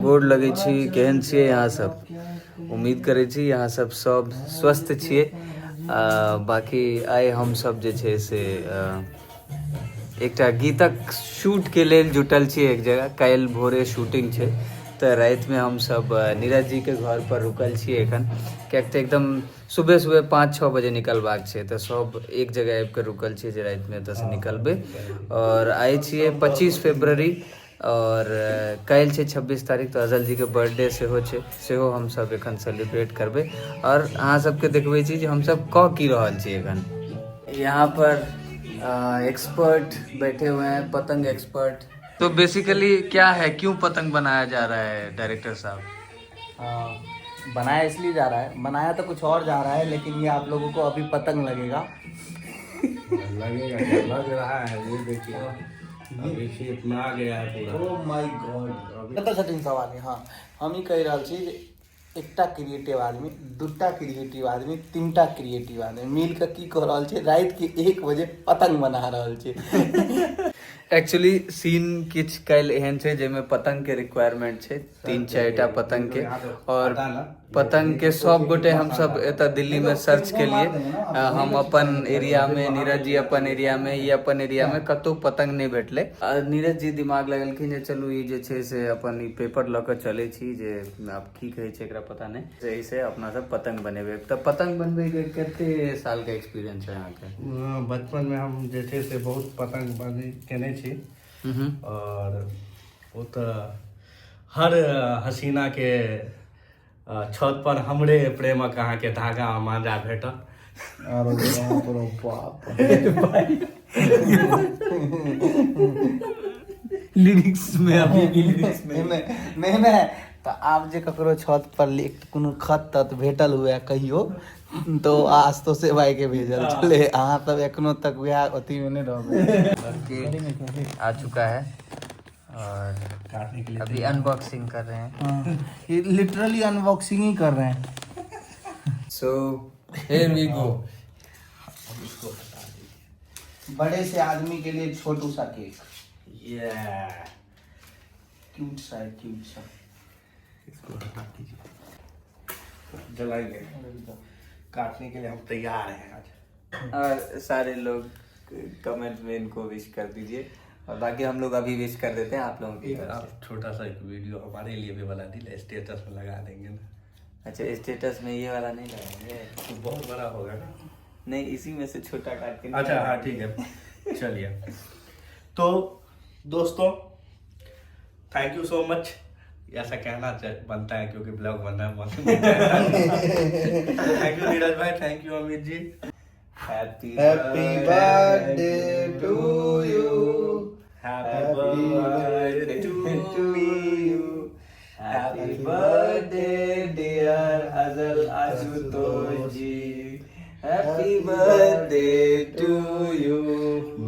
गोर लगै छी, केहन छियै अहाँ सब? उम्मीद करै छी अहाँ सब सब स्वस्थ छियै। बाकी आइ हमसब जे छै से एकटा गीतक शूटके लेल जुटल छियै एक जगह। काल्हि भोरे शूटिंग छै तऽ रातिमे हमसब नीरज जीके घर पर रुकल छियै एखन, किएक तऽ एकदम सुबह सुबह 5-6 बजे निकलबाक छै तऽ सब एक जगह आबिकऽ रुकल छियै जे रातिमे एतऽसँ निकलबै। आओर आइ छियै 25 फरवरी और काल्हि छै 26 तारीख, तऽ अजल जीके बर्थडे सेहो छै, सेहो हमसब एखन सेलिब्रेट करबै। और अहाँ सबके देखबै छी जे हमसब कऽ की रहल छी एखन। यहाँ पर एक्सपर्ट बैठे हुए हैं, पतंग एक्सपर्ट। तो बेसिकली क्या है, क्यों पतंग बनाया जा रहा है डायरेक्टर साहब? बनाया इसलिए जा रहा है, बनाया तो कुछ और जा रहा है, लेकिन ये आप लोगों को अभी पतंग लगेगा। लगेगा क्या? लग रहा है, ये देखिए अभी खेत में आ गया है पूरा। ओ my God. कतऽ छथिन सब आदमी? हाँ, हम ई कहि रहल छी जे एकटा क्रिएटिव आदमी, दूटा क्रिएटिव आदमी, तीनटा क्रिएटिव आदमी मिल कऽ की कऽ रहल छै? राति के 1 बजे पतंग बना रहल छै। एक्चुअली सीन किछु काल्हि एहन छै जाहिमे पतंग के रिक्वायरमेंट छै, 3-4 टा पतंग के। और पतंग के सब गोटे हमसब एतऽ दिल्ली में सर्च केलिए, हम अपन एरिया में, नीरज जी अपन एरिया में, ई अपन एरिया में कतौ पतंग नहि भेटलै। नीरज जी दिमाग लगेलखिन जे चलू ई जे छै से अपन ई पेपर लऽ कऽ चलै छी, जे आब की कहै छै एकरा पता नहि, एहिसँ अपना सब पतंग बनेबै। तऽ पतंग बनबैके कते साल के एक्सपीरियंस है अहाँके? बचपन में हम जे छै से बहुत पतंग बने केने छी और ओ तऽ हर हसीना के छत पर हमरे प्रेमक अहाँके धागा आ मांजा भेटत। अरे बाप रे बाप। लिरिक्स में अभी भी लिरिक्स में नहीं नहीं नहीं, तऽ आब जे ककरो छत पर कोनो खत तत भेटल हुए कहियो तो आशुतोषे भाई के भेजल छलै। अहाँ सब एखनो तक वएह अथी में नहि रहबै। केक आ चुका है और काटने के लिए अभी अनबॉक्सिंग कर रहे हैं। हाँ, ये लिटरली अनबॉक्सिंग ही कर रहे हैं। सो here we go. बड़े से आदमी के लिए छोटू सा केक। Yeah. Cute सा है, क्यूट सा। इसको हटा दीजिए, जलाएंगे। काटने के लिए हम तैयार हैं आज। और सारे लोग कमेंट में इनको विश कर दीजिए और बाकी हम लोग अभी विश कर देते हैं आप लोगों की एक तरफ से। आप छोटा सा एक वीडियो हमारे लिए भी बना दीजिए, स्टेटस में लगा देंगे ना। अच्छा, स्टेटस में ये वाला नहीं लगाएंगे? तो बहुत बड़ा होगा ना। नहीं, इसी में से छोटा काट के। अच्छा हाँ ठीक है, चलिए। तो दोस्तों thank you so much. ऐसा कहना बनता है क्योंकि ब्लॉग बन रहा है। Thank you Neeraj भाई, thank you Amit ji. Happy happy birthday to you, happy birthday to you, happy birthday dear Azal Ashutosh ji, happy birthday to you.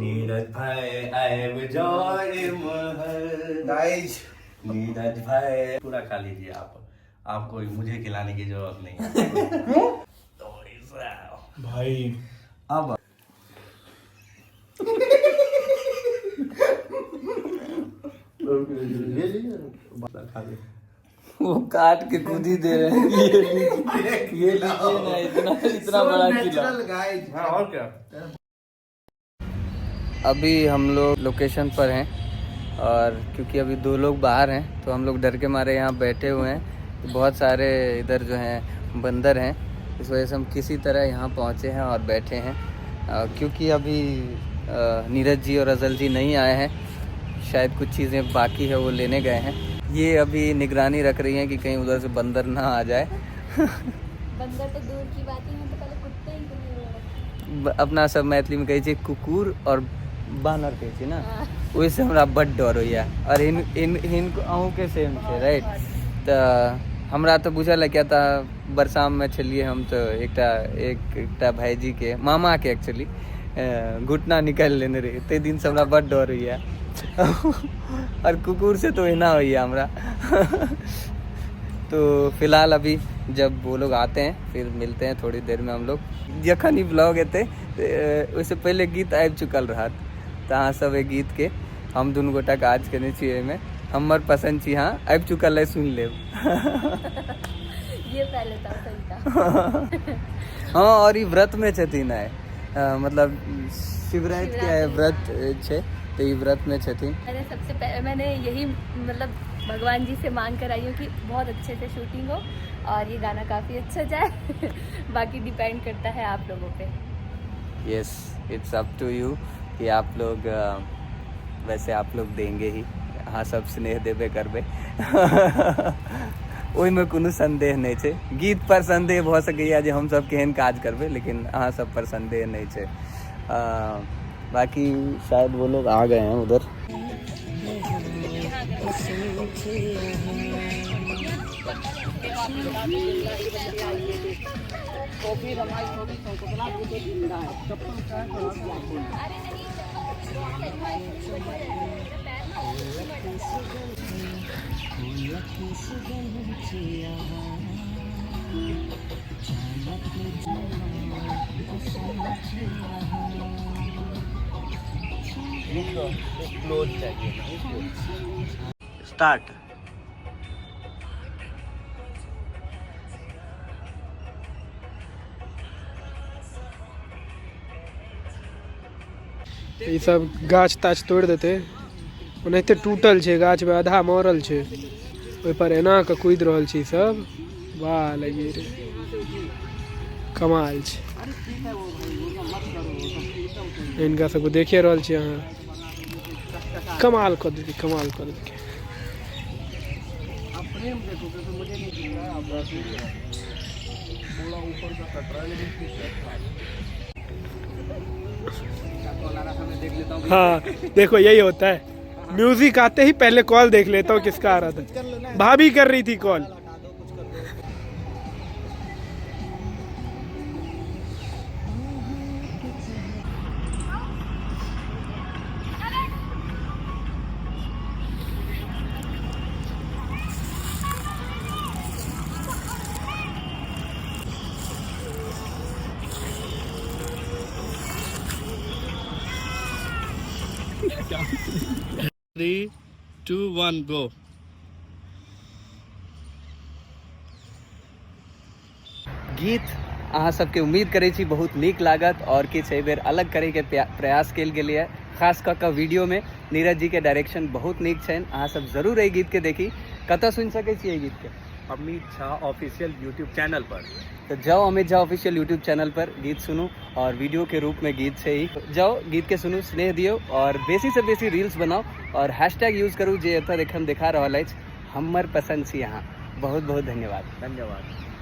Neeraj भाई I am Joy Mahal. Guys. Neeraj भाई पूरा खा लीजिए आप, आपको मुझे खिलाने की जरूरत नहीं है। तो भाई अब वो काट के खुद ही दे रहे हैं, ये लीजिए, ये लीजिए ना, इतना इतना बड़ा खिला। गाइस। हाँ और क्या। अभी हम लोग लोकेशन पर हैं और क्योंकि अभी 2 लोग बाहर हैं तो हम लोग डर के मारे यहाँ बैठे हुए हैं। तो बहुत सारे इधर जो हैं बंदर हैं, इस वजह से हम किसी तरह यहाँ पहुँचे हैं और बैठे हैं। क्योंकि अभी नीरज जी और अजल जी नहीं आए हैं, शायद कुछ चीज़ें बाकी है वो लेने गए हैं। ये अभी निगरानी रख रही हैं कि कहीं उधर से बंदर ना आ जाए। बंदर तो दूर की बात ही है, तो पहले कुत्ते ही तो नहीं। अपना सब मैथिली में कहै छै कुकुर और बानर कहै छै ना, ओहिसँ हमरा बड्ड डर होइए। और हिन हिन हिनको अहूँके सेम छै राइट? तऽ हमरा तऽ बुझल है, किया तऽ बरसाममे छलियै हम तऽ एकटा भाइजीके मामाके एक्चुअली घुटना निकालि लेने रहै, ताहि दिनसँ हमरा बड्ड डर होइए। और कुकुर से तो एना होइए हमरा। तो फिलहाल अभी जब वो लोग आते हैं फिर मिलते हैं थोड़ी देर में हम लोग। जखन ई ब्लॉग एतै ओहिसँ पहिले गीत आबि चुकल रहत, तऽ अहाँ सब एहि गीतके हम दुनू गोटा काज केने छी एहिमे। हमर पसंद छी हाँ आबि चुकल है, सुनि लेब। ये पहले था, सही था। हाँ, और ई व्रत में छथिन आइ, मतलब शिवरात्रि के आइ व्रत छै, तऽ ई व्रत में छथिन। मैंने सबसे पहले मैंने यही मतलब भगवान जी से मांग कर आई हूँ कि बहुत अच्छे से शूटिंग हो और ये गाना काफ़ी अच्छा जाए। बाकी डिपेंड करता है आप लोगों पे। Yes, it's up to you कि आप लोग वैसे आप लोग देंगे ही, अहाँ सब स्नेह देबे करबै, ओहिमे कोनो संदेह नहि छै। गीत पर संदेह भऽ सकैए जे हमसब केहन काज करबै, लेकिन अहाँ सब पर संदेह नहि छै। बाकी शायद वो लोग आ गए हैं उधर। स्टार्ट। ई सब गाछ ताछ तोड़ि देतै, ओनाहिते टूटल छै, गाछमे आधा मरल छै, ओहिपर एना कऽ कुदि रहल छै ई सब। वाह लगी रे, कमाल छै। हिनका सबके देखिए रहल छी अहाँ, कमाल कऽ देलकै, कमाल कऽ देलकै। हाँ देखो यही होता है, म्यूजिक आते ही पहले कॉल देख लेता हूँ किसका आ रहा था। भाभी कर रही थी कॉल। 3 2 1 गो। गीत अहाँ सबके उम्मीद करै छी बहुत नीक लागत, और किछु एहि बेर अलग करैके प्रयास कयल गेलैए, खास कऽ कऽ वीडियोमे नीरज जीके डायरेक्शन बहुत नीक छनि। अहाँ सब जरूर एहि गीतके देखी। कतऽ सुनि सकै छी एहि गीतके? Amit Jha official YouTube channel पर। तऽ जाउ Amit Jha official YouTube channel पर गीत सुनू, और वीडियो के रूप में गीत छै ई। जाउ गीत के सुनू, स्नेह दियौ, और बेसी से बेसी रील्स बनाउ, और हैशटैग यूज करू जे एतऽ एखन देखा रहल अछि, हमर पसंद छी अहाँ। बहुत बहुत धन्यवाद। धन्यवाद।